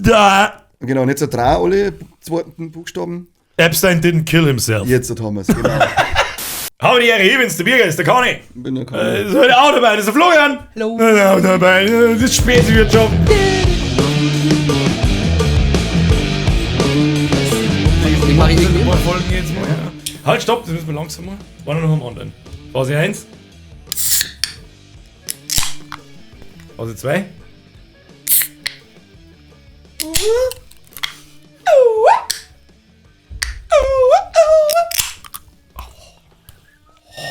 Da. Genau, und jetzt drei alle zweiten Buchstaben. Epstein didn't kill himself. Jetzt haben wir's, genau. Habe die Ehre, ich bin's, der Birger, ist der Conny. Bin der Conny. Ist heute auch dabei, das ist der Florian. Hallo. Ist auch dabei, das ist Spezi wird schon. Den mach ich Ein irgendwie. paar Folgen jetzt mal. Ja. Halt, stopp, das müssen wir langsam mal. War noch am anderen. Phase 1. Phase 2.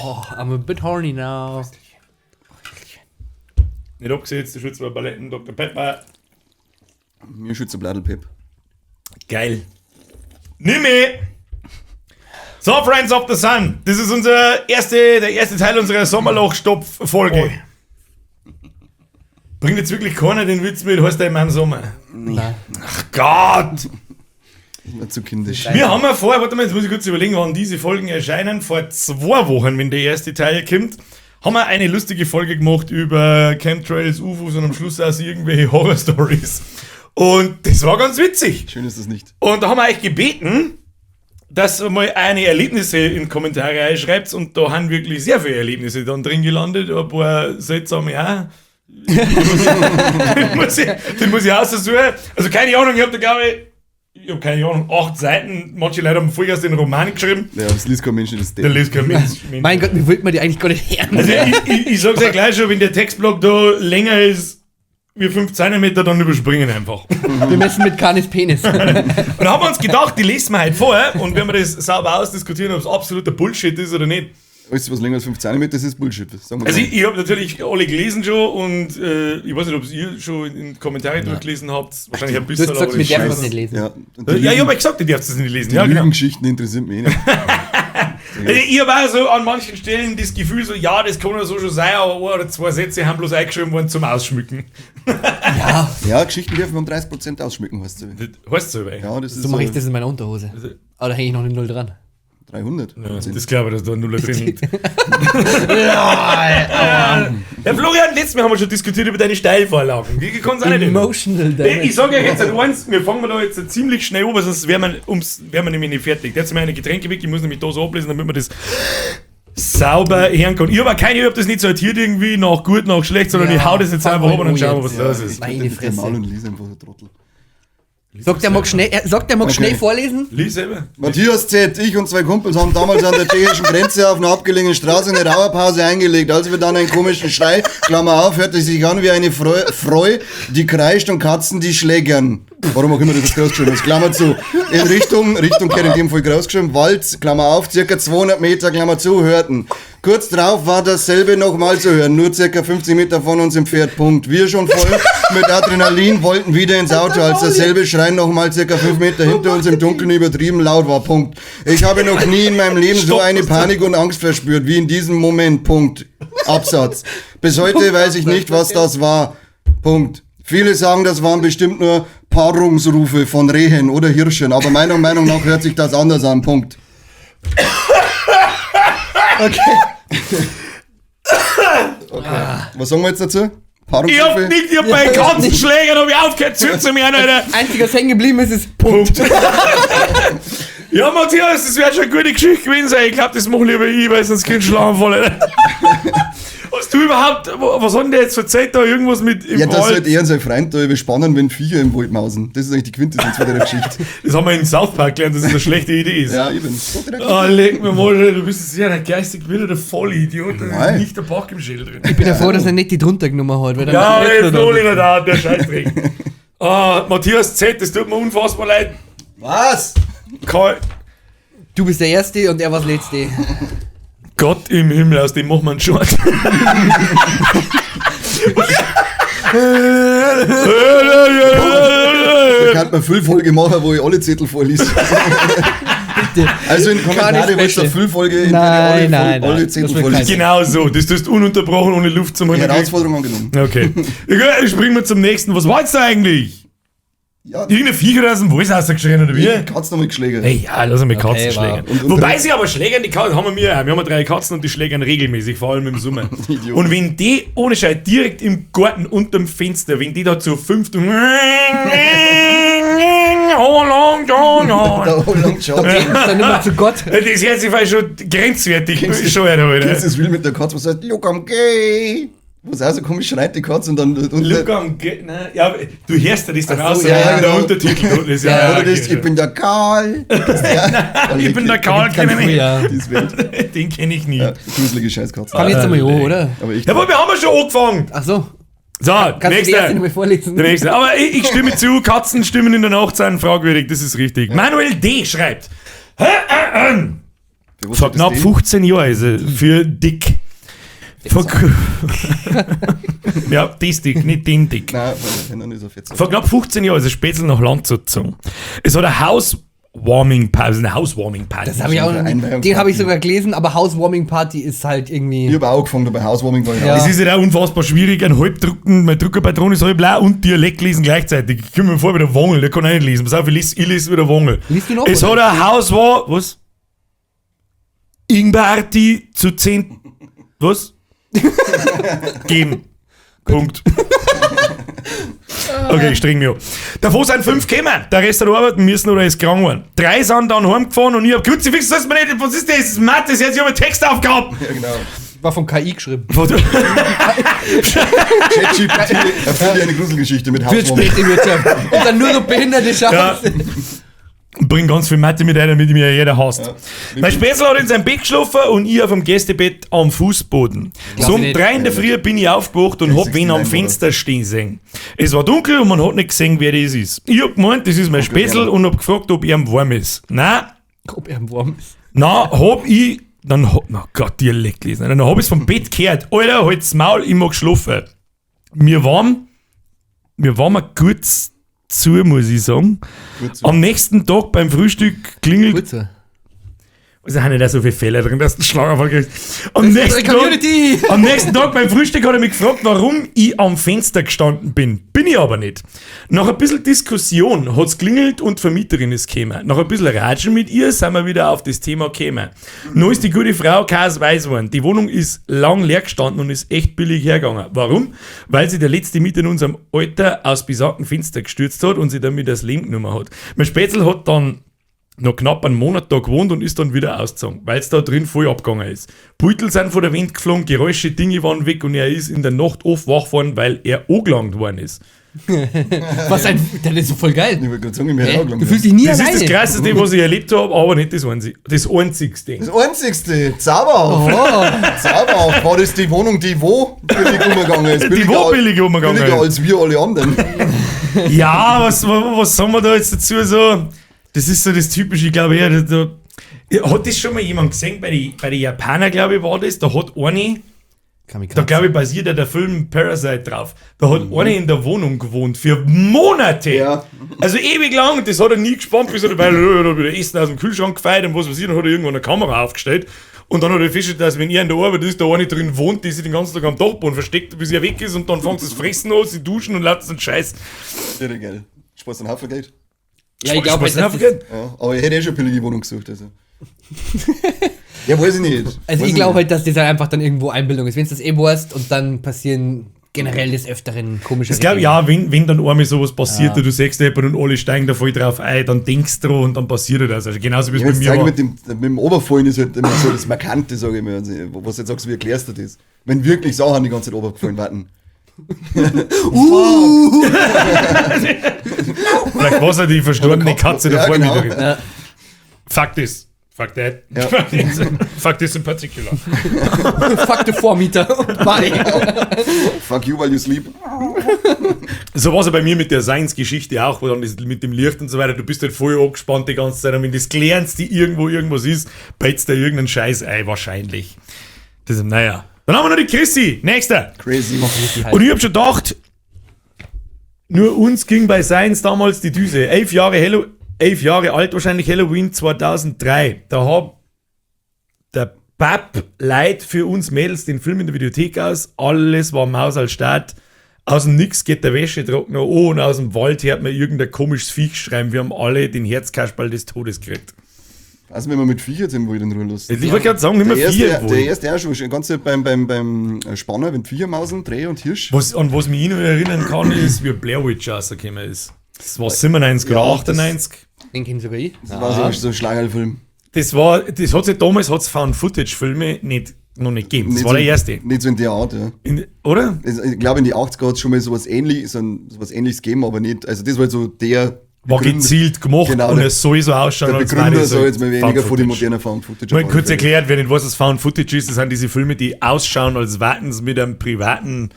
Oh, I'm a bit horny now. Nicht abgesetzt, der Schütze Balletten, Dr. Pepper. Mir schützt der Bladel Pep. Geil. Nimm mich! So, Friends of the Sun, das ist der erste Teil unserer Sommerloch-Stopf-Folge. Bringt jetzt wirklich keiner den Witz mit, heißt der immer im Sommer? Nein. Ach Gott! Ist mir zu kindisch. Wir haben ja vorher, warte mal, jetzt muss ich kurz überlegen, wann diese Folgen erscheinen. Vor 2 Wochen, wenn der erste Teil kommt, haben wir eine lustige Folge gemacht über Chemtrails, UFOs und am Schluss auch so irgendwelche Horror-Stories. Und das war ganz witzig. Schön ist das nicht. Und da haben wir euch gebeten, dass ihr mal eine Erlebnisse in Kommentare einschreibt und da haben wirklich sehr viele Erlebnisse dann drin gelandet, ein paar seltsame auch. Den muss ich aussuchen. Also keine Ahnung, ich habe da glaube ich, ich habe keine Ahnung, 8 Seiten, manche Leute haben vorher den Roman geschrieben. Ja, das liest kein Mensch, das Der liest kein Mensch. Mein Gott, mir wollte man die eigentlich gar nicht hören. Also ich sag's ja gleich schon, wenn der Textblock da länger ist wie 5 Zentimeter, dann überspringen einfach. Wir messen mit Kanis Penis. Und da haben wir uns gedacht, die lesen wir heute vor und wenn wir das sauber ausdiskutieren, ob es absoluter Bullshit ist oder nicht. Alles, was länger als 5 cm ist, ist Bullshit. Sagen wir Also so. ich habe natürlich alle gelesen schon und ich weiß nicht, ob ihr schon in Kommentare durchgelesen habt. Wahrscheinlich ein Du bisschen. hast gesagt, aber wir dürfen ich- das nicht lesen. Ja, und die Ja, ich Lügen, habe ja gesagt, ihr dürft es nicht lesen. die Ja, genau. Lügengeschichten interessieren mich eh nicht. Also ich habe auch so an manchen Stellen das Gefühl, so, ja, das kann ja so schon sein, aber ein oder zwei Sätze haben bloß eingeschrieben worden zum Ausschmücken. Ja, Ja, Geschichten dürfen wir um 30% ausschmücken, heißt es. Das heißt so, ey. Ja, das ist so mache ich das in meiner Unterhose. Aber da hänge ich noch eine Null dran. 300. Ja, das glaube ich, dass da ein Nuller drin liegt. Ja, Florian, letztes Mal haben wir schon diskutiert über deine Steilvorlagen. Wie kann's auch nicht ändern. Emotional Damage. Ich sage ja jetzt halt eins, wir fangen da jetzt ziemlich schnell an, weil sonst wären wir nämlich nicht fertig. Jetzt mir eine Getränke weg, ich muss nämlich da so ablesen, damit man das sauber hören kann. Ich habe auch keine, ich habe das nicht sortiert irgendwie nach gut, nach schlecht, sondern Ja, ich hau das jetzt fang einfach mal ab und dann an schauen wir, jetzt. was los ist. Meine Meine Fresse. Maul und lies einfach, der Trottel. Sagt der mag schnell, sagt der mag Okay. schnell vorlesen? Lies selber. Matthias Z., ich und zwei Kumpels haben damals an der tschechischen Grenze auf einer abgelegenen Straße eine Raucherpause eingelegt. Als wir dann einen komischen Schrei, Klammer auf, hörte sich an wie eine Freu, die kreischt und Katzen, die schlägern. Warum auch immer das jetzt groß geschrieben ist, Klammer zu. In Richtung, Richtung in dem Fall groß geschrieben, Wald, Klammer auf, circa 200 Meter, Klammer zu, hörten. Kurz drauf war dasselbe nochmal zu hören, nur circa 50 Meter von uns entfernt, Punkt. Wir schon voll mit Adrenalin wollten wieder ins Auto, als dasselbe Schreien nochmal circa 5 Meter hinter uns im Dunkeln übertrieben laut war, Punkt. Ich habe noch nie in meinem Leben so eine Panik und Angst verspürt, wie in diesem Moment, Punkt. Absatz. Bis heute weiß ich nicht, was das war, Punkt. Viele sagen, das waren bestimmt nur Paarungsrufe von Rehen oder Hirschen, aber meiner Meinung nach hört sich das anders an, Punkt. Okay. Okay. Was sagen wir jetzt dazu? Ich hab Paarungsrufe? nicht, ich hab bei Katzenschlägern hab ich aufgehört zu mir, Alter. Einziger, was hängen geblieben ist, ist Punkt. Ja, Matthias, das wäre schon eine gute Geschichte gewesen sein. Ich glaube, das mach lieber ich, weil sonst kein Schlaganfall, Alter. Was du überhaupt, was hat denn der jetzt erzählt da? Irgendwas mit im Ja, das Wald? halt er und sein Freund da überspannen, wenn Viecher im Wald mausen. Das ist eigentlich die Quintessenz von der Geschichte. Das haben wir in South Park gelernt, dass es eine schlechte Idee ist. Ja, eben. Oh, leck mir mal, du bist ja der geistig wilde Vollidiot. Da ist Nein. nicht der Bock im Schädel drin. Ich bin ja froh, dass er nicht die drunter genommen hat. Weil dann Ja, jetzt jetzt noch hol ich nicht da, der Scheißdreck. Ah, Matthias Z, das tut mir unfassbar leid. Was? Karl, Du bist der Erste und er war das Letzte. Gott im Himmel, aus dem macht man einen Short. Da kann man Füllfolge machen, wo ich alle Zettel vorlese. Also in Kommentare wollt ihr eine Füllfolge, in der Nein, ich alle, nein, alle nein. Zettel Das will vorlese. Genau so, das tust du ununterbrochen ohne Luft zum Die Holen. Herausforderung angenommen. Okay. Ja, springen wir zum nächsten. Was war jetzt da eigentlich? Ja, Irgendein Viech oder aus dem Wald rausgeschrien, oder wie? die Katze nochmal geschlägert. Ey, ja, lass mal Katzen Okay, wow. schlägern. Und Wobei sie aber schlägern, die Katzen haben wir auch. Wir haben drei Katzen und die schlägern regelmäßig, vor allem im Sommer. Idiot. Und wenn die ohne Scheiß direkt im Garten unterm Fenster, wenn die da zu fünft Oh, long, long, long. Da long John. Dann immer zu Gott. Das hört sich vielleicht schon grenzwertig Kennst du- bescheuert, Kennst du Alter. das Reel mit der Katze, was sagt, look, I'm gay? Wo es auch so komisch schreit, die Katze und dann. Und Look, I'm gay. Nein, ja, du hörst ja das dann Ach so, raus, ja, ja, ja, der genau. Untertitel unten ist. Ja, Oder ja, das, okay, ich bin der Karl. Das ist der, ich bin der Karl, Ganz kenn ich früh, ja. Die ist Welt. Den kenne ich nie. Ja, gruselige Scheißkatze. Fang jetzt einmal an, oder? Aber ich. Ja, aber wir haben ja schon angefangen. Ach so. So, Kannst du die erste nächster. nochmal vorlesen? Der nächste. Aber ich stimme zu, Katzenstimmen in der Nacht sind fragwürdig, das ist richtig. Manuel D. schreibt, Für was vor hat das knapp den? 15 Jahren ist er für dick. Vor, ja, das dick, nicht den dick. Nein, weil der ist auf jetzt. Vor knapp 15 Jahren ist ein Spätzl nach Land gezogen. Es hat eine Housewarming-Party, eine Housewarming-Party. Das habe ich auch noch Einweihungsparty. Den habe ich sogar gelesen, aber Housewarming Party ist halt irgendwie. Ich habe auch angefangen, bei Housewarming war ich Ja. auch. Es ist ja auch unfassbar schwierig, einen Halbdrucken, mein Druckerpatron ist halb blau und Dialekt lesen gleichzeitig. Ich komme mir vor wie der Wangel, der kann auch nicht lesen. Pass auf, ich lese wie der Wangel. Liest du noch, Es oder? hat ein Haus war, was? Ingberti zu 10, was? Geben. Punkt. Okay, ich streng mich an. Davor sind 5 gekommen. Der Rest hat arbeiten müssen oder ist krank geworden. 3 sind dann heimgefahren und ich hab Kruzifix, das ist mir nicht, was ist das? Das ist Mathe, das ich habe Textaufgaben. Ja, genau. War vom KI geschrieben. ChatGPT erfindet eine Gruselgeschichte mit Für Housewarming. späte Wirtschaft. Und dann nur noch behinderte Scheiße. Und bring ganz viel Mathe mit ein, damit mir jeder hasst. Ja. Mein Spätzl hat in seinem Bett geschlafen und ich auf dem Gästebett am Fußboden. So um ich nicht. 3 in der Früh bin ich aufgewacht und hab wen am 69, oder? Fenster stehen sehen. Es war dunkel und man hat nicht gesehen, wer das ist. Ich hab gemeint, das ist mein Spätzl gerne. und hab gefragt, ob ihm warm ist. Nein, Ob er warm ist. na, hab ich. Dann hab, oh Gott, Dialekt lesen. Dann hab ich's vom Bett gehört. Alter, halt's Maul, ich mag schlafen. Mir waren mal kurz zu, muss ich sagen. Gut zu. Am nächsten Tag beim Frühstück klingelt. Gut so. Also haben nicht auch so viele Fehler drin, dass du einen Schlaganfall kriegst. Am nächsten, Tag, Community! am nächsten Tag beim Frühstück hat er mich gefragt, warum ich am Fenster gestanden bin. Bin ich aber nicht. Nach ein bisschen Diskussion hat's klingelt und die Vermieterin ist gekommen. Nach ein bisschen Ratschen mit ihr sind wir wieder auf das Thema gekommen. Nun ist die gute Frau weiß geworden. Die Wohnung ist lang leer gestanden und ist echt billig hergegangen. Warum? Weil sie der letzte Mieter in unserem Alter aus besagten Fenster gestürzt hat und sie damit das Leben genommen hat. Mein Spätzl hat dann noch knapp einen Monat da gewohnt und ist dann wieder ausgezogen, weil es da drin voll abgegangen ist. Beutel sind von der Wind geflogen, Geräusche, Dinge waren weg und er ist in der Nacht oft wach geworden, weil er angelangt worden ist. Was ein. Das ist so voll geil. Ich wollte gerade sagen, ich bin Hä? auch Du fühlst dich nie Das alleine. ist das Krasseste, was ich erlebt habe, aber nicht das einzige. Das einzigste. Das einzigste, Zauberhaft. Oh, Zauberhaft. War das die Wohnung, die wo billig umgegangen ist? Die wo billig umgegangen Billiger ist. als wir alle anderen. Ja, was sagen wir da jetzt dazu so? Das ist so das Typische, ich glaube eher. Hat das schon mal jemand gesehen? Bei den bei die Japaner, glaube ich, war das. Da hat eine, da glaube ich, basiert ja der Film Parasite drauf. Da hat eine in der Wohnung gewohnt für Monate. Ja. Also ewig lang. Das hat er nie gespannt, bis er dabei hat wieder Essen aus dem Kühlschrank gefeiert und was weiß ich. Dann hat er irgendwann eine Kamera aufgestellt. Und dann hat er festgestellt, dass wenn er in der Arbeit ist, da eine drin wohnt, die sich den ganzen Tag am Dachboden versteckt, bis er weg ist und dann fängt sie das Fressen an, sie duschen und lauter so einen Scheiß. Irre geil. Spaß an Haufen Geld. Ja, ich glaube Spaß halt, an dass Haufen das, Geld. Ja, aber ich hätte eh schon eine billige Wohnung gesucht. Also. Ja, weiß ich nicht. also Weiß ich glaube nicht. halt, dass das halt einfach dann irgendwo Einbildung ist. Wenn du das eh weißt und dann passieren generell des Öfteren komische Ich glaube, Dinge. ja, wenn dann einmal sowas passiert und du siehst jemanden und alle steigen da voll drauf ein, dann denkst du dran und dann passiert das. Also genauso wie es Ich bei jetzt mir zeige war. mit dem Oberfallen ist halt immer so das Markante, sage ich mal. Also, was du jetzt sagst, wie erklärst du das? Wenn wirklich Sachen die ganze Zeit obergefallen werden. Vielleicht war es ja die verstorbene Katze Ja, davor genau. mit drin. Fuck this. Fuck that. Ja. Fuck this in particular. Fuck the Vormieter. Bye. Fuck you while you sleep. So war es ja bei mir mit der Science-Geschichte auch, wo dann das mit dem Licht und so weiter, du bist halt voll angespannt die ganze Zeit und wenn das Kleinste irgendwo irgendwas ist, beitzt da irgendeinen Scheiß ein, wahrscheinlich. Das ist, naja. Dann haben wir noch die Chrissy. Nächster. Crazy. Und ich hab schon gedacht, nur uns ging bei Science damals die Düse. 11 Jahre alt wahrscheinlich, Halloween 2003. Da hab der Pap leiht für uns Mädels den Film in der Videothek aus. Alles war Maus als Start. Aus dem Nix geht der Wäschetrockner an und aus dem Wald hört man irgendein komisches Viech schreien. Wir haben alle den Herzkasperl des Todes gekriegt. Also wenn man mit Viecher jetzt im Wald in Ruhe lässt. Ich wollte gerade sagen, nicht mehr Der Viecher erste, im der Wald. erste auch schon, schon ganz beim Spanner, wenn Viecher mausen, Dreh und Hirsch. An was mich noch erinnern kann, ist, wie Blair Witch rausgekommen ist. Das war 97 oder Ja, das- 98. Den kenn sogar ich. Das war so ein Schlagerfilm. Das war, das hat sich damals hat's Found-Footage-Filme nicht, noch nicht gegeben. Das Nicht war so, der erste. Nicht so in der Art, ja. Oder? Also, ich glaube, in die 80er hat es schon mal sowas, ähnlich, sowas Ähnliches gegeben, aber nicht. Also, das war halt so der. War Begründer- gezielt gemacht Genau, und der- es soll so ausschauen, Der als wäre Begründer das soll jetzt mal weniger von den Found-Footage. modernen Found Footage. Mal kurz erklärt, wer nicht weiß, was Found Footage ist, das sind diese Filme, die ausschauen, als warten sie mit einem privaten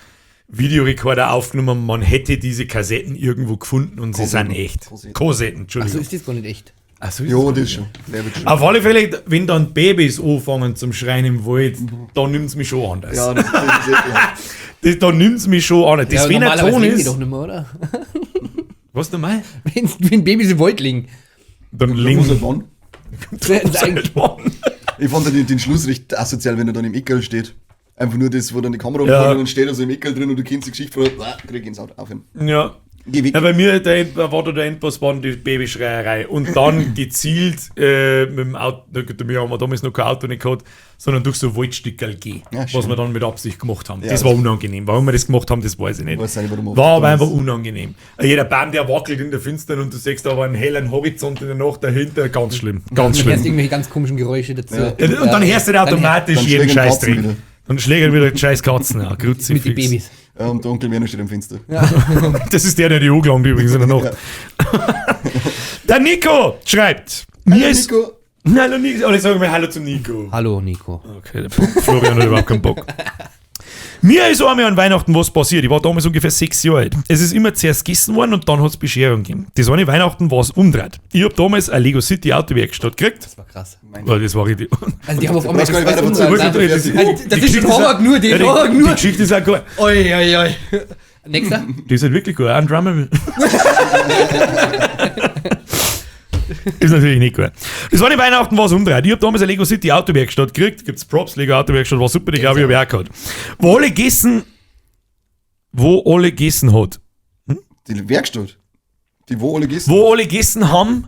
Videorekorder aufgenommen. Man hätte diese Kassetten irgendwo gefunden und sie sind echt. Kassetten. Kassetten, Entschuldigung. Achso, ist das gar nicht echt. Ach so, ist Ja, das das schon. Der wird schon. Auf alle Fälle, wenn dann Babys anfangen zum Schreien im Wald, dann nimmt es mich schon anders. Ja, das, das ist ja. Das, da nimmt es mich schon anders. Das, ja, wenn ein normalerweise Ton liegen die ist. doch nicht mehr, oder? Was nochmal? Wenn Babys im Wald liegen. Dann Muss links. halt wann. Das ist eigentlich- Ich fand den Schluss recht asozial, wenn er dann im Eckerl steht. Einfach nur das, wo dann die Kamera Ja. ja. und dann steht er so im Eckerl drin und du kennst die Geschichte von, krieg ins Auto, aufhören. Ja. Geh weg. Ja, bei mir war da der Endboss war die Babyschreierei. Und dann gezielt mit dem Auto, na gut, wir haben damals noch kein Auto nicht gehabt, sondern durch so Waldstückerl gehen, Ja, was schön. wir dann mit Absicht gemacht haben. Ja, das war unangenehm. Warum wir das gemacht haben, das weiß ich nicht. Weiß auch nicht, warum wir war aber damals- einfach unangenehm. Jeder Baum, der wackelt in der Finstern und du siehst aber einen hellen Horizont in der Nacht dahinter. Ganz schlimm. Ganz Dann hörst du schlimm. irgendwelche ganz komischen Geräusche dazu. Ja. Ja, und dann hörst du Dann automatisch dann jeden schlägern Scheiß Katzen drin. wieder. Dann schlägt er wieder die scheiß Katzen an. Mit den Babys. Ja, und der Onkel Werner steht am Fenster. Das ist der, der die angelangt übrigens in der Nacht. Der Nico schreibt. Mir ist. Nico. Hallo Nico. Alle sagen mir Hallo zum Nico. Hallo, Nico. Okay, der Florian hat überhaupt keinen Bock. Mir ist einmal an Weihnachten was passiert. Ich war damals ungefähr 6 Jahre alt. Es ist immer zuerst gegessen worden und dann hat es Bescherung gegeben. Das eine Weihnachten war es umdreht. Ich hab damals eine Lego City Autowerkstatt gekriegt. Das war krass. Oh, das war richtig. Also die haben auf einmal brauchst gar nicht das weiter alles verzögern. umgedreht. Also, das Die ist schon Geschichte Horror nur, die Ja, Horror die, die nur. Geschichte ist auch geil. Oi, oi, oi. Nächster. Die ist halt wirklich gut. Auch ein Drummer. Ist natürlich nicht gut. Das war nicht Weihnachten, war es umdreht. Ich hab damals eine Lego City Autowerkstatt gekriegt. Gibt's Props, Lego Autowerkstatt war super, die glaube ich, hab ich auch gehabt. Wo alle gegessen, hat. Die Werkstatt. Die wo alle gegessen. Wo alle gegessen haben,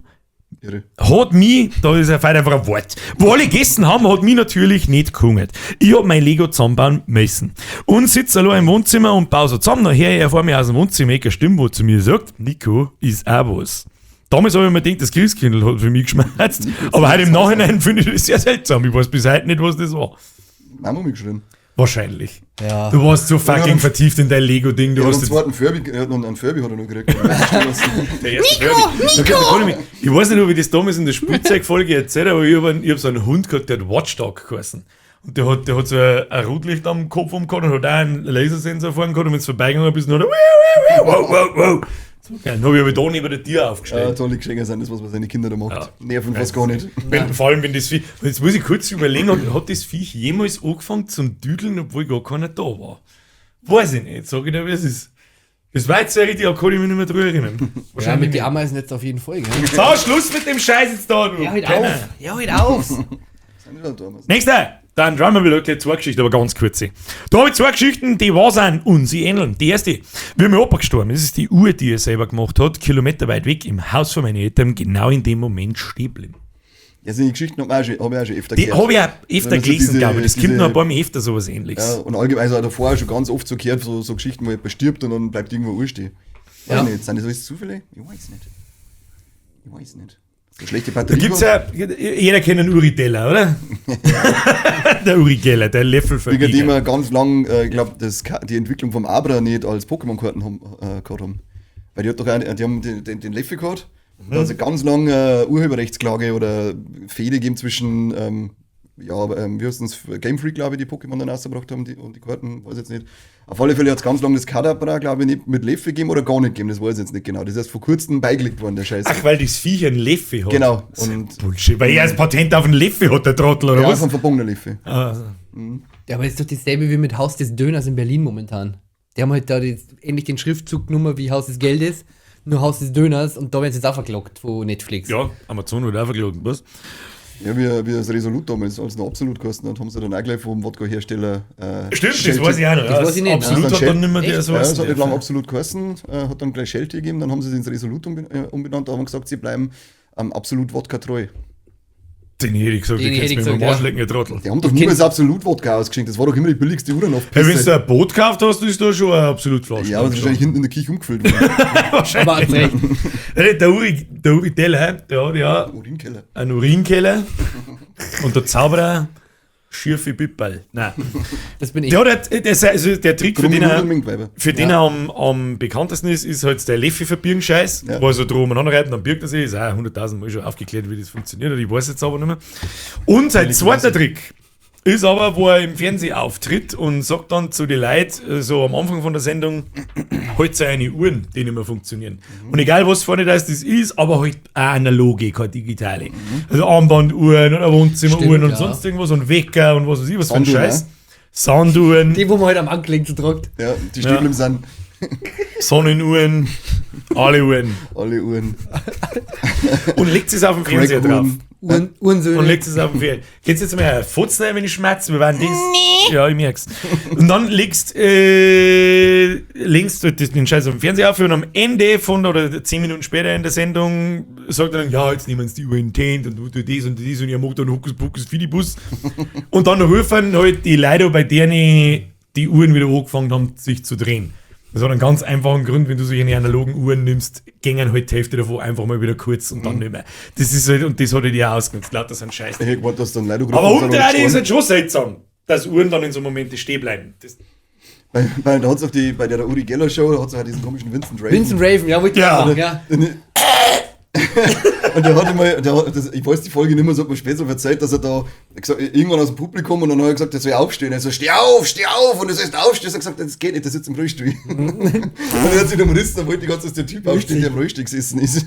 Irre. hat mich, da ist ja heute einfach ein Wort, wo alle gegessen haben, hat mich natürlich nicht gehungert. Ich hab mein Lego zusammenbauen müssen. Und sitze allein im Wohnzimmer und baue so zusammen. Nachher erfahre ich aus dem Wohnzimmer eine Stimme, wo zu mir sagt, Nico, ist auch was. Damals habe ich mir gedacht, das Christkindl hat für mich geschmerzt. Aber heute im Nachhinein finde ich das sehr seltsam. Ich weiß bis heute nicht, was das war. Mama mich geschrien. Wahrscheinlich. Ja. Du warst so fucking einen- vertieft in dein Lego-Ding. Du Er hat hast einen jetzt zweiten Furby, er hat noch einen Furby hat er noch gekriegt. Der erste Nico, Nico! Ich weiß nicht, ob ich das damals in der Spielzeugfolge erzählt habe, aber ich habe hab so einen Hund gehabt, der hat Watchdog geheißen. Und der hat so ein Rotlicht am Kopf umgehabt und hat auch einen Lasersensor vorne gehabt und wenn du vorbeigegangen bist, dann hat er wow, wow, wow, wow, wow. So geil. Dann habe ich aber da neben der Tür Ja, aufgestellt. tolle Geschenke sind das, was man seine Kinder da macht. Ja. Nerven fast gar nicht. Wenn, vor allem, wenn das Viech. Und jetzt muss ich kurz überlegen, hat das Viech jemals angefangen zum Düdeln, obwohl gar keiner da war? Weiß ich nicht, sag ich dir, wie es ist. Das war jetzt sehr richtig, aber kann ich mich nicht mehr drüber erinnern. Ja, mit den Ameisen jetzt auf jeden Fall, gell? So, Schluss mit dem Scheiß jetzt da, du. Ja, halt Penner. auf. Ja, halt auf. Sind wieder damals. Nächster! Dann Drummer will gleich zwei Geschichten, aber ganz kurze. Da habe ich zwei Geschichten, die wahr sind und sie ähneln. Die erste, wie mein Opa gestorben ist, ist die Uhr, die er selber gemacht hat, Kilometer weit weg im Haus von meinen Eltern, genau in dem Moment stehen geblieben. Ja, sind die Geschichten habe ich auch schon öfter Die gehört. habe ich auch öfter Wenn man so gelesen, diese- glaube ich. Das kommt diese- noch ein paar Mal öfter sowas ähnliches. Ja, und allgemein, also auch davor auch schon ganz oft so gehört, so Geschichten, wo jemand stirbt und dann bleibt irgendwo Uhr stehen. Weiß Ja. nicht, sind das alles Zufälle? Ich weiß nicht. Ich weiß nicht. So schlechte Da Batterie. gibt's ja, jeder kennt einen Uri Geller, oder? Der Uri Geller, der Wegen dem Löffelverbieger. wir ganz lang, ich glaube, die Entwicklung vom Abra nicht als Pokémon-Karten haben, gehabt haben. Weil die hat doch auch, die haben den Leffe gehabt. Da hat es ganz lang Urheberrechtsklage oder Fehde gegeben zwischen, wie heißt das, Game Freak, glaube ich, die Pokémon dann rausgebracht haben die, und die Karten, weiß ich jetzt nicht. Auf alle Fälle hat es ganz lange das Kadabra, glaube ich, nicht mit Leffe gegeben oder gar nicht gegeben, das weiß ich jetzt nicht genau. Das ist erst vor kurzem beigelegt worden, der Scheiß. Ach, weil das Viech einen Leffe hat. Genau. Und Und Bullshit, weil er das Patent auf einen Leffe hat, der Trottel, oder ja, was? vom verbogenen Leffe. Also. Ja, aber ist doch dasselbe wie mit Haus des Döners in Berlin momentan. Die haben halt da ähnlich den Schriftzug genommen wie Haus des Geldes, nur Haus des Döners und da werden sie jetzt auch verklagt von Netflix. Ja, Amazon wird auch verklagt, was? Ja, wie das Resolut damals, als noch Absolut gekostet hat, haben sie dann auch gleich vom Wodka-Hersteller. Stimmt, das weiß ich auch noch. Das weiß ich nicht, Absolut ne? hat dann nicht mehr der so Ja, es hat nicht lange Absolut geheißen, hat dann gleich Shelty gegeben, dann haben sie es ins Resolut umbenannt, aber haben gesagt, sie bleiben am Absolut Wodka treu. Den hätte ich gesagt, Den ich hätte ich kannst mir gesagt, im Arsch ja. lecken, ihr Trottel. Die haben doch niemals Absolut Wodka ausgeschenkt, das war doch immer die billigste Uhren auf Hey, wenn du ein Boot gekauft hast, ist da schon eine Absolut Flasche. Ja, aber das ist wahrscheinlich hinten in der Küche umgefüllt worden. wahrscheinlich. Aber zu Recht. Hey, der Uri Teller, der hat ja Urinkeller. einen Urinkeller und der Zauberer schiefe Pipperl. Nein. Das bin ich. Der hat halt, das, also der Trick, für den er, für den er am bekanntesten ist, ist halt der Leffi verbirgen Scheiß, Ja. wo er so drum umeinander reibt und dann birgt er sich. Ist auch 100.000 Mal schon aufgeklärt, wie das funktioniert, ich weiß jetzt aber nicht mehr. Und sein zweiter Trick ist aber, wo er im Fernsehen auftritt und sagt dann zu den Leuten, so am Anfang von der Sendung, halt so eine Uhren, die nicht mehr funktionieren. Und egal, was vorne da ist, das ist, aber halt auch analoge, keine digitale. Also Armbanduhren oder Wohnzimmeruhren Stimmt, und ja. sonst irgendwas und Wecker und was weiß ich, was für ein Sanduhren, Scheiß. ne? Sanduhren, Die, wo man heute am Anklingen zu tragt. Ja, die stehen Ja. im Sand. Sonnenuhren, alle Uhren. Alle Uhren. Und legt es auf den Fernseher drauf. Crack-Uhren. Uhrensöhne. Und legst es auf den Fernseher. Geht's jetzt mal Furzen rein, wenn ich schmerze? Wir waren das. Nee. Ja, ich merk's. Und dann legst du den Scheiß auf den Fernseher auf und am Ende von, oder 10 Minuten später in der Sendung, sagt er dann, ja, jetzt nehmen sie die Uhr in die Hand und du das und das und ihr macht dann Hokus Pokus Fidibus. Und dann rufen halt die Leute, bei denen die Uhren wieder angefangen haben, sich zu drehen. Das hat einen ganz einfachen Grund, wenn du solche analogen Uhren nimmst, gängen halt die Hälfte davon einfach mal wieder kurz und dann nicht mehr. Das ist halt, und das hat er dir auch ausgenutzt. Lauter so ein Scheiß. Ich hätte gewartet, dass dann Leute Aber umdrehen ist halt schon seltsam, dass Uhren dann in so Momente stehen bleiben. Das, Weil da hat's auf die, bei der Uri Geller Show, da hat's auch diesen komischen Vincent Raven. Vincent Raven, ja, wollte ich Ja. auch sagen, ja. Und der hat immer, ich weiß die Folge nicht mehr, so hat mir später so erzählt, dass er da gesagt, irgendwann aus dem Publikum und dann hat er gesagt, er soll aufstehen. Er so, steh auf! Und er soll aufstehen. Er hat gesagt, das geht nicht, der sitzt im Rollstuhl. Und er hat sich umrissen, dann wollte die ganze Zeit, dass der Typ aufsteht, der im Rollstuhl gesessen ist.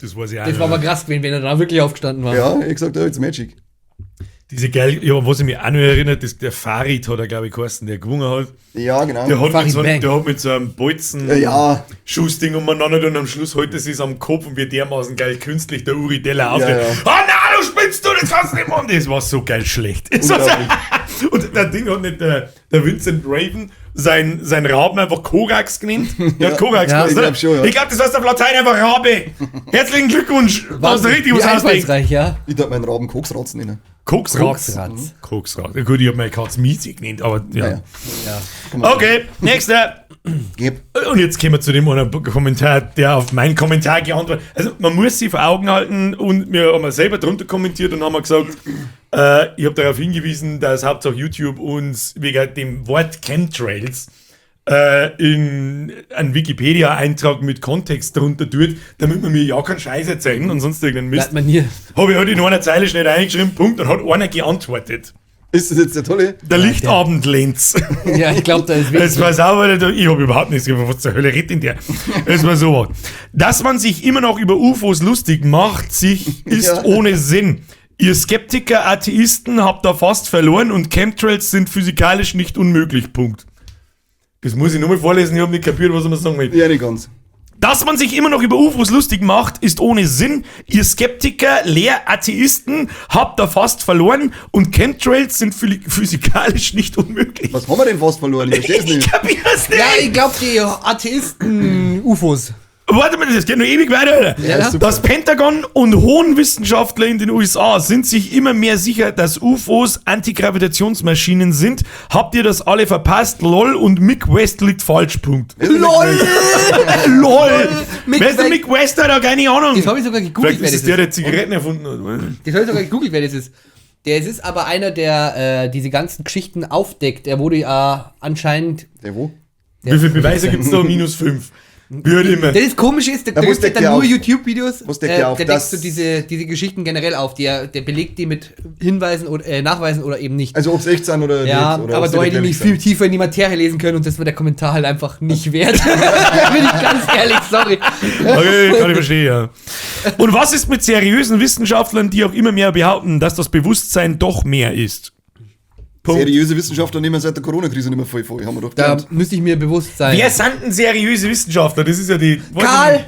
das weiß ich auch Das nicht. war aber krass gewesen, wenn er da wirklich aufgestanden war. Ja, ich hab gesagt, ja, it's magic. Diese geil, ja, was ich mich auch noch erinnert, ist der Farid hat er, glaube ich, geheißen, der gewonnen hat. Ja, genau. Der hat, mit Farid so, Bang. der hat mit so einem Bolzen Ja. Schussding umeinander und am Schluss holt er sich am Kopf und wird dermaßen geil künstlich der Uri Teller auf. Ja, ja. Ah nein, du spinnst du, das kannst du nicht machen. Das war so geil schlecht. Das war so- Und der Ding hat nicht der Vincent Raven sein Raben einfach Korax genannt. Der hat Korax Ja, genannt, ich oder? glaub schon, ja. Ich glaube, das heißt auf Latein einfach Rabe. Herzlichen Glückwunsch. Da hast du richtig Wie was ausdenkt. einfallsreich, ja. Ich darf meinen Raben Koksratz nennen. Koksratz. Koksratz. Koksratz. Gut, ich habe meine Katze Miezi genannt, aber ja. Naja. Ja. Okay, nächster. Geb. Und jetzt kommen wir zu dem einen Kommentar, der auf meinen Kommentar geantwortet hat. Also man muss sich vor Augen halten und wir haben selber drunter kommentiert und haben gesagt, ich habe darauf hingewiesen, dass Hauptsache YouTube uns wegen dem Wort Chemtrails in einen Wikipedia-Eintrag mit Kontext drunter tut, damit man mir ja keinen Scheiß erzählen und sonst irgendeinen Mist. Bleibt man hier. Habe ich halt in einer Zeile schnell reingeschrieben, Punkt, und hat einer geantwortet. Ist das jetzt der Tolle? Der Lichtabend-Lenz. Ja, ich glaube, da ist Es wirklich. war sauber, ich habe überhaupt nichts gemacht. Was zur Hölle redet denn der? Es war so. Dass man sich immer noch über UFOs lustig macht, sich ist Ja. ohne Sinn. Ihr Skeptiker, Atheisten habt da fast verloren und Chemtrails sind physikalisch nicht unmöglich. Punkt. Das muss ich nur mal vorlesen, ich habe nicht kapiert, was er mir sagen will. Ja, nicht ganz. Dass man sich immer noch über UFOs lustig macht, ist ohne Sinn. Ihr Skeptiker, Lehr-Atheisten habt da fast verloren und Chemtrails sind physikalisch nicht unmöglich. Was haben wir denn fast verloren? Ich versteh's Ich nicht. kapier's nicht. Ja, ich glaube, die Atheisten-UFOs. Warte mal, das geht noch ewig weiter. Alter. Ja. super. Das Pentagon und hohen Wissenschaftler in den USA sind sich immer mehr sicher, dass UFOs Antigravitationsmaschinen sind. Habt ihr das alle verpasst? LOL und Mick West liegt falsch. Punkt. LOL! LOL! Mick Wer ist denn West? Mick West? Alter? Keine Ahnung. Das habe ich sogar gegoogelt, Vielleicht wer ist das es der, ist. der Zigaretten erfunden hat. Das habe ich sogar gegoogelt, wer das ist. Der ist aber einer, der diese ganzen Geschichten aufdeckt. Er wurde ja anscheinend. Der wo? Wie viele Beweise gibt's da? -5. Wie halt immer. Das ist komisch ist, der Ja, was gibt deckt dann der nur auf? YouTube-Videos. Was deckt der auf? Der deckt Das- so diese Geschichten generell auf. Der belegt die mit Hinweisen oder Nachweisen oder eben nicht. Also, ob's echt sind oder Ja, nicht. Oder aber ob's da hätte ich nicht mich viel tiefer in die Materie lesen können und das war der Kommentar halt einfach nicht wert. Bin ich ganz ehrlich, sorry. Okay, kann ich verstehen, ja. Und was ist mit seriösen Wissenschaftlern, die auch immer mehr behaupten, dass das Bewusstsein doch mehr ist? Punkt. Seriöse Wissenschaftler nehmen seit der Corona-Krise nicht mehr voll vor, haben wir doch Da gelernt. müsste ich mir bewusst sein. Wer sind denn seriöse Wissenschaftler? Das ist ja die. Karl!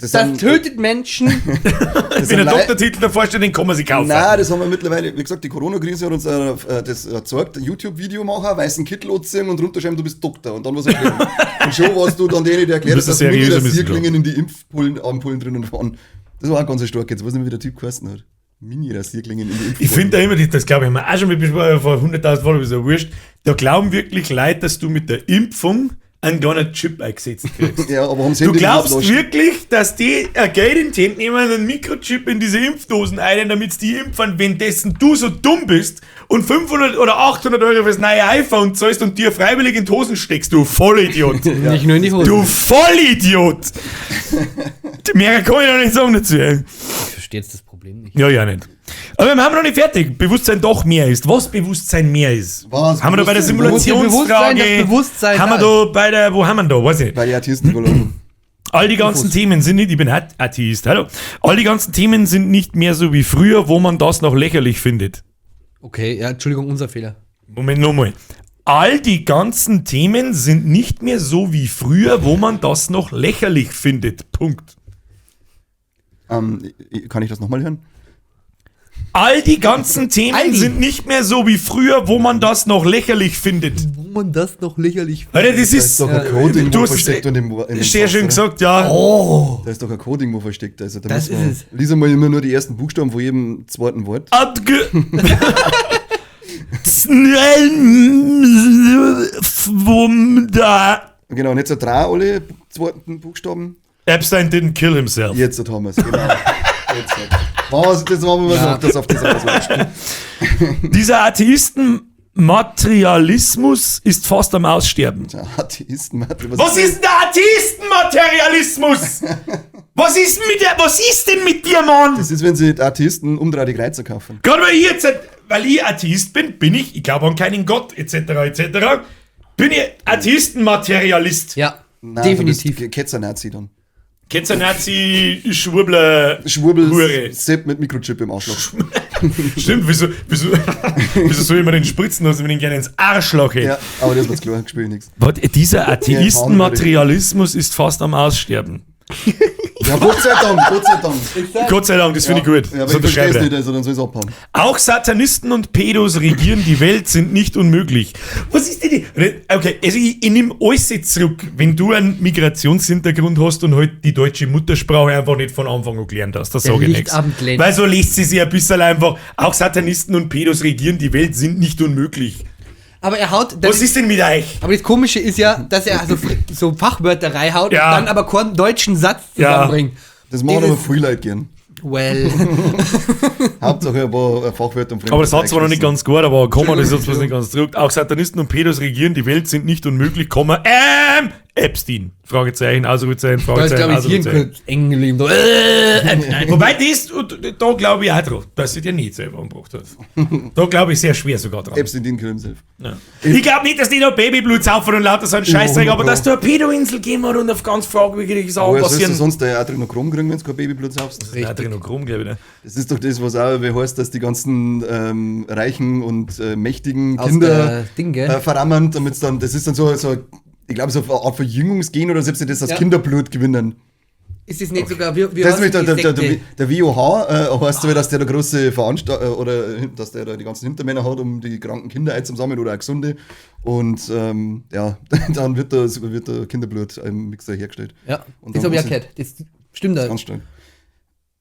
Das Das sind- tötet Menschen. Das Wenn sind ein Lei- Doktortitel davor steht, den kann man sich kaufen. Nein, das haben wir mittlerweile, wie gesagt, die Corona-Krise hat uns das gezeigt, YouTube-Video machen, weißen Kittel anziehen und runterschreiben, du bist Doktor und dann was erklären. Und schon warst du dann derjenige, der erklärt Du bist hat, dass ein seriöser Mini-Rasierklingen in die Impfpullen, Ampullen drinnen waren. Das war auch ganz stark, jetzt weiß ich nicht, wie der Typ geheißen hat. Mini-Rasierklingen in die Impfpullen. Ich finde da immer, das glaube ich, haben wir auch schon mit besprochen, vor 100.000 Folgen, ist ja wurscht. Da glauben wirklich Leute, dass du mit der Impfung einen kleinen Chip eingesetzt kriegst. Ja, aber haben sie Du Handy glaubst nicht wirklich, dass die ein Geld in die Hände nehmen und einen Mikrochip in diese Impfdosen ein, damit die impfen, wenn dessen du so dumm bist und 500 oder 800 Euro fürs neue iPhone zahlst und dir freiwillig in die Hosen steckst, du Vollidiot. Nicht nur in die Hose. Du Vollidiot! Mehr kann ich noch nicht sagen dazu. ey. Ich verstehe jetzt das Problem nicht. Ja, ja, nicht. Aber wir haben noch nicht fertig. Bewusstsein doch mehr ist. Was Bewusstsein mehr ist? Was Haben wir da bei der Bewusstsein- Simulationsfrage? Bewusstsein, das Bewusstsein Haben wir da da bei der, wo haben wir da? Weiß ich nicht. Bei den Atheisten verloren. All die ganzen Themen sind nicht, ich bin Atheist, hallo. All die ganzen Themen sind nicht mehr so wie früher, wo man das noch lächerlich findet. Okay, ja, Entschuldigung, unser Fehler. Moment, nochmal. All die ganzen Themen sind nicht mehr so wie früher, wo man das noch lächerlich findet. Punkt. Kann ich das nochmal hören? All die ganzen Themen All die. sind nicht mehr so wie früher, wo man das noch lächerlich findet. Wo man das noch lächerlich Alter, das Da ist ist doch ein Coding, du wo hast es versteckt und im sehr Satz, schön oder? gesagt, ja. Oh! Da ist doch ein Coding, wo versteckt. Also, da Das muss man, ist es. Lies einmal immer nur die ersten Buchstaben von jedem zweiten Wort. Adge da. Genau, und jetzt drei alle zweiten Buchstaben. Epstein didn't kill himself. Jetzt haben wir es, genau. Jetzt hat. Was, das war mir Ja. noch, das auf das rausläuft. Dieser Atheisten-Materialismus ist fast am Aussterben. Atheisten, Was ist denn der Atheisten-Materialismus? Was ist mit der, was ist denn mit dir, Mann? Das ist, wenn sie die Atheisten umdrehen, die Kreuzer kaufen. Gerade weil ich jetzt, weil ich Atheist bin, bin ich, ich glaube an keinen Gott, etc., etc., bin ich Atheisten-Materialist. Ja, Nein, definitiv. Du bist Ketzer-Nazi dann. Ketzer, Nazi, Schwurbler, Schwurbel, Hure. Sepp mit Mikrochip im Arschloch. Stimmt, wieso, wieso, wieso soll ich mir den spritzen lassen, wenn ich ihn gerne ins Arschloch hätte? Ja, aber das war's klar, spür ich nichts. Warte, dieser Atheisten-Materialismus ist fast am Aussterben. Ja, Gott sei Dank, Gott sei Dank. Gott sei Dank, das finde ich gut. Ja, aber Das ich verstehe unterschreibe es ich. nicht, also dann soll ich es abhauen. Auch Satanisten und Pedos regieren die Welt, sind nicht unmöglich. Was ist denn die? Okay, also ich nehme alles jetzt zurück. Wenn du einen Migrationshintergrund hast und halt die deutsche Muttersprache einfach nicht von Anfang an gelernt hast, das Der sage ich nichts. Lichtabend glänzt. Weil so liest sie sich ein bisschen einfach. Auch Satanisten und Pedos regieren die Welt, sind nicht unmöglich. Aber er haut. Was ist denn mit euch? Aber das Komische ist ja, dass er so, so Fachwörter reinhaut Ja. und dann aber keinen deutschen Satz Ja. zusammenbringt. Das machen Dieses- aber viel Leute gern. Well. Hauptsache ein paar Fachwörter und Aber das hat zwar noch nicht ganz gut, aber Komma, das ist jetzt nicht ganz zurück. Auch Satanisten und Pedos regieren die Welt, sind nicht unmöglich, Komma, Epstein. Fragezeichen, Ausrufezeichen, Da ist, Fragezeichen, glaube ich, hier Ausrufezeichen. kurz eng geblieben. So, nein. Wobei das, und da glaube ich auch drauf, dass sie dir nicht selber umgebracht hat. Da glaube ich sehr schwer sogar dran. Epstein didn't kill himself. Ja. Ich glaube nicht, dass die da Babyblut saufen und lauter so einen Scheißdreck, aber 100 dass da eine Pedo-Insel gegeben hat und auf ganz fragwürdige Sachen Woher sollst du passieren. sonst dein Adrenochrom kriegen, wenn du kein Babyblut saufst? Ja, Adrenochrom, glaube ich. Ne? Das ist doch das, was auch wie heißt, dass die ganzen reichen und mächtigen Aus Kinder der Ding, gell? verrammen, damit dann, das ist dann so, so ich glaube, so eine Art Verjüngungsgen oder selbst das, das Ja. Kinderblut gewinnen. Ist es nicht sogar, wie Das ist heißt nämlich die Sekte? der WOH, heißt so, dass der da große Veranstalter oder dass der da die ganzen Hintermänner hat, um die kranken Kinder einzusammeln oder auch gesunde. Und ja, dann wird da Kinderblut im Mixer hergestellt. Ja, Und das dann habe ich auch muss gehört. Das stimmt da. Ganz stark.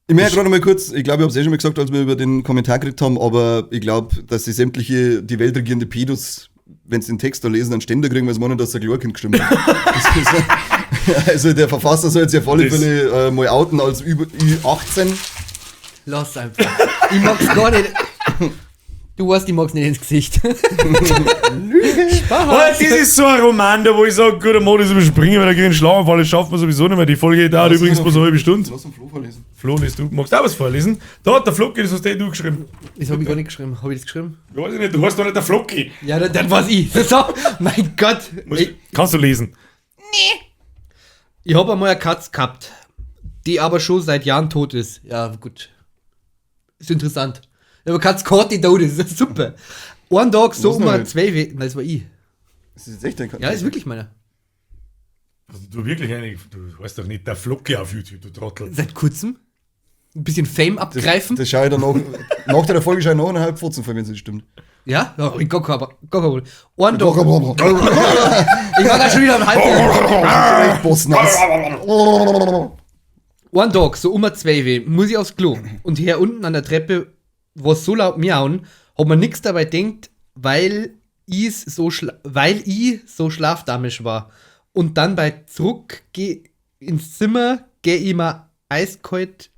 Ich merke gerade mal kurz, ich glaube, ich habe es eh schon mal gesagt, als wir über den Kommentar geredet haben, aber ich glaube, dass sie sämtliche die weltregierende Pedos, wenn sie den Text da lesen, einen Ständer kriegen, weil sie meinen, dass er Chlorkind geschrieben hat. Das ist- also der Verfasser soll jetzt ja auf alle Das- Fälle mal outen als über Ü18. Lass einfach. Ich mag's gar nicht. Du weißt, ich mag's nicht ins Gesicht. Oh, das ist so ein Roman, da wo ich sage, guter Modus überspringen, weil da kriege ich einen Schlaganfall, das schaffen wir sowieso nicht mehr. Die Folge dauert Lass übrigens uns bloß eine halbe Stunde. Lass uns Flo vorlesen. Flo, liest du magst auch was vorlesen? Da hat der Flocki, das hast eh du geschrieben. Das habe ich gar nicht geschrieben. Habe ich das geschrieben? Weiß ich nicht, du hast doch nicht der Flocki. Ja, dann war's ich. So, mein Gott. Ich, Kannst du lesen? ich habe einmal eine Katze gehabt, die aber schon seit Jahren tot ist. Ja, gut. Ist interessant. Ich habe eine Katze gehabt, die tot ist. Das ist super. Einen Tag so Was um noch nicht? 12 Uhr. Nein, das war ich. Das ist jetzt echt ein Ja, ist wirklich meiner. Hast du wirklich eine, du weißt doch nicht, der Flocke auf YouTube, du Trottel. Seit kurzem. Ein bisschen Fame abgreifen. Das schaue ich dann nach der Folge schaue ich noch eineinhalb Pfotzen vor, wenn es nicht stimmt. Ja? Ja, ich gar kein Problem. Ein Tag. Ich war da schon wieder am Halb. Ein Tag, so um 12 Uhr, muss ich aufs Klo. Und hier unten an der Treppe, wo es so laut miauen, hat man nichts dabei denkt, weil ich so schlafdamisch war. Und dann bei zurück geh ins Zimmer, geh ich mir eiskalt,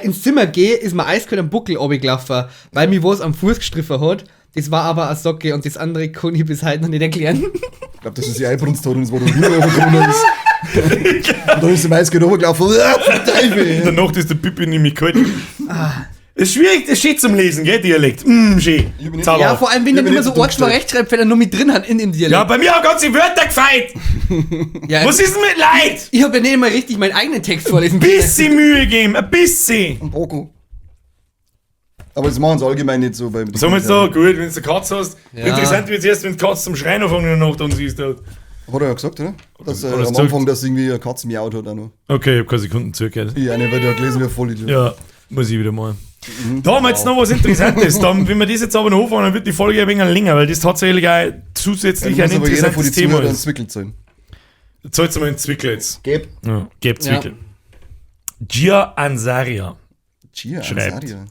ins Zimmer geh, ist mir eiskalt am Buckel runtergelaufen, weil mir was am Fuß gestriffen hat. Das war aber eine Socke und das andere kann ich bis heute noch nicht erklären. Ich glaube, das ist die einbrunst hat und es war der Hunger ist. Und dann ist sie eiskalt runtergelaufen. In der Nacht ist der Pipi nämlich kalt. Ist schwierig, das ist schön zum Lesen, gell, Dialekt. Schön. Ja, vor allem, wenn dann immer so Ort Rechtschreibfehler nur mit drin hat in dem Dialekt. Ja, bei mir haben ganze Wörter gefeit. Ja, was ist denn mit Leid? Ich hab ja nicht immer richtig meinen eigenen Text vorlesen können. Ein bisschen Mühe geben, ein bisschen. Ein Poco. Aber das machen sie allgemein nicht so. Beim Sagen wir jetzt so, gut, wenn du eine Katze hast. Ja. Interessant wird es erst, wenn die Katze zum Schreien anfangen in der Nacht und sie ist tot. Hat er ja gesagt, oder? Dass am Anfang, dass irgendwie eine Katze miaut hat auch noch. Okay, ich hab keine Sekunden zugehört. Ja, nicht, weil der hat gelesen wie ein Vollidiot. Ja, muss ich wieder mal. Da haben wir jetzt noch was Interessantes. Dann, wenn wir das jetzt aber noch anfangen, dann wird die Folge ein wenig länger, weil das tatsächlich auch zusätzlich ein interessantes Thema ist. Zwickel zahlen. Zahlst du mal einen Zwickel jetzt. Geb. Ja, geb Zwickel. Ja. Gia Ansaria. Gia Ansaria.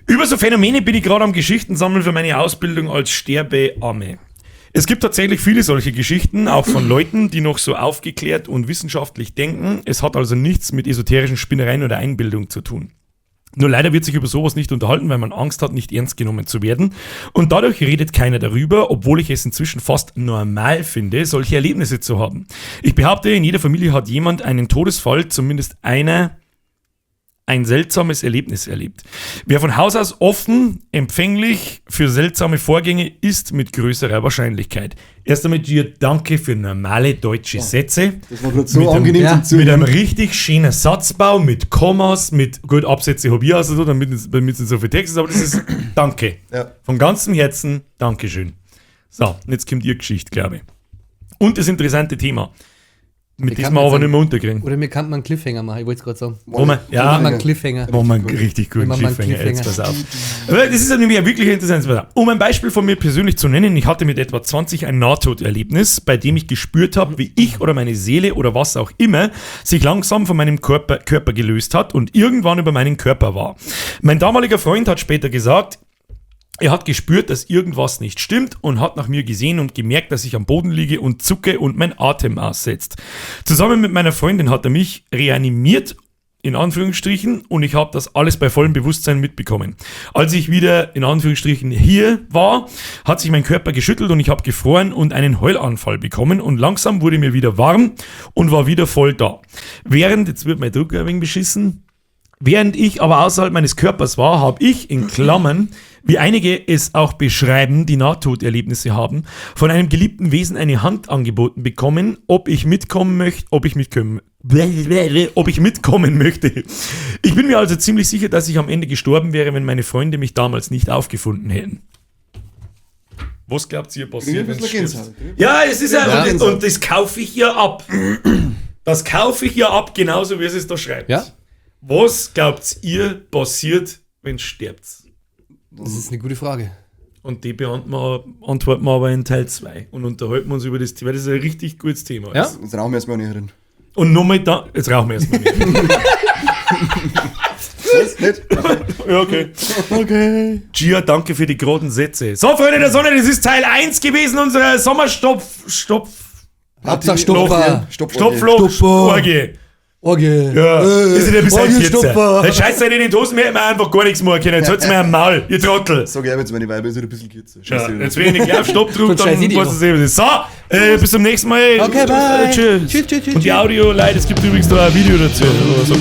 Über so Phänomene bin ich gerade am Geschichten sammeln für meine Ausbildung als Sterbeamme. Es gibt tatsächlich viele solche Geschichten, auch von Leuten, die noch so aufgeklärt und wissenschaftlich denken. Es hat also nichts mit esoterischen Spinnereien oder Einbildung zu tun. Nur leider wird sich über sowas nicht unterhalten, weil man Angst hat, nicht ernst genommen zu werden. Und dadurch redet keiner darüber, obwohl ich es inzwischen fast normal finde, solche Erlebnisse zu haben. Ich behaupte, in jeder Familie hat jemand einen Todesfall, zumindest einer, ein seltsames Erlebnis erlebt. Wer von Haus aus offen, empfänglich für seltsame Vorgänge ist, mit größerer Wahrscheinlichkeit. Erst einmal dir danke für normale deutsche Sätze. Das war gerade so angenehm zum Zuhören. Mit einem richtig schönen Satzbau, mit Kommas, mit, gut, Absätze habe ich also so, damit es nicht so viel Text ist, aber das ist danke. Ja. Von ganzem Herzen, Dankeschön. So, und jetzt kommt ihr Geschichte, glaube ich. Und das interessante Thema. Mit diesem wir aber nicht mehr unterkriegen. Oder mir kann man einen Cliffhanger machen, ich wollte es gerade sagen. Ja, wir einen Cliffhanger. Machen wir einen richtig guten Cliffhanger. Jetzt pass auf. Das ist nämlich ein wirklich interessantes. Um ein Beispiel von mir persönlich zu nennen, ich hatte mit etwa 20 ein Nahtoderlebnis, bei dem ich gespürt habe, wie ich oder meine Seele oder was auch immer sich langsam von meinem Körper gelöst hat und irgendwann über meinen Körper war. Mein damaliger Freund hat später gesagt, er hat gespürt, dass irgendwas nicht stimmt und hat nach mir gesehen und gemerkt, dass ich am Boden liege und zucke und mein Atem aussetzt. Zusammen mit meiner Freundin hat er mich reanimiert, in Anführungsstrichen, und ich habe das alles bei vollem Bewusstsein mitbekommen. Als ich wieder, in Anführungsstrichen, hier war, hat sich mein Körper geschüttelt und ich habe gefroren und einen Heulanfall bekommen und langsam wurde mir wieder warm und war wieder voll da. Während, jetzt wird mein Drucker ein wenig beschissen, während ich aber außerhalb meines Körpers war, habe ich, in Klammern, wie einige es auch beschreiben, die Nahtoderlebnisse haben, von einem geliebten Wesen eine Hand angeboten bekommen, ob ich mitkommen möchte. Ich bin mir also ziemlich sicher, dass ich am Ende gestorben wäre, wenn meine Freunde mich damals nicht aufgefunden hätten. Was glaubt ihr passiert? Ja, es ist ja, und das kaufe ich ihr ab. Das kaufe ich ihr ab, genauso wie es da schreibt. Ja? Was glaubt ihr passiert, wenn stirbt? Das ist eine gute Frage. Und die beantworten wir aber in Teil 2 und unterhalten uns über das Thema, weil das ist ein richtig gutes Thema. Ja? Jetzt rauchen wir erstmal nicht drin. Und nochmal da. Jetzt rauchen wir erstmal nicht. Was? Nicht? Ja, okay. Okay. Gia, danke für die geraden Sätze. So, Freunde der Sonne, das ist Teil 1 gewesen unserer Sommerstopf. Stopfloch-Orgie. Orgie. Ja, ist ja bis heute jetzt. Scheiß in den Dosen, wir hätten einfach gar nichts machen können. Jetzt halt's mir am Maul, ihr Trottel. Sag ich jetzt meine Weiber, ist ein bisschen kürzer. Ja, jetzt wenn ich nicht auf Stopp drücke, dann weiß es eben. So, bis zum nächsten Mal. Okay, bye. Tschüss. Tschüss, tschüss, tschüss. Und die Audio, Leute, es gibt übrigens da ein Video dazu. So.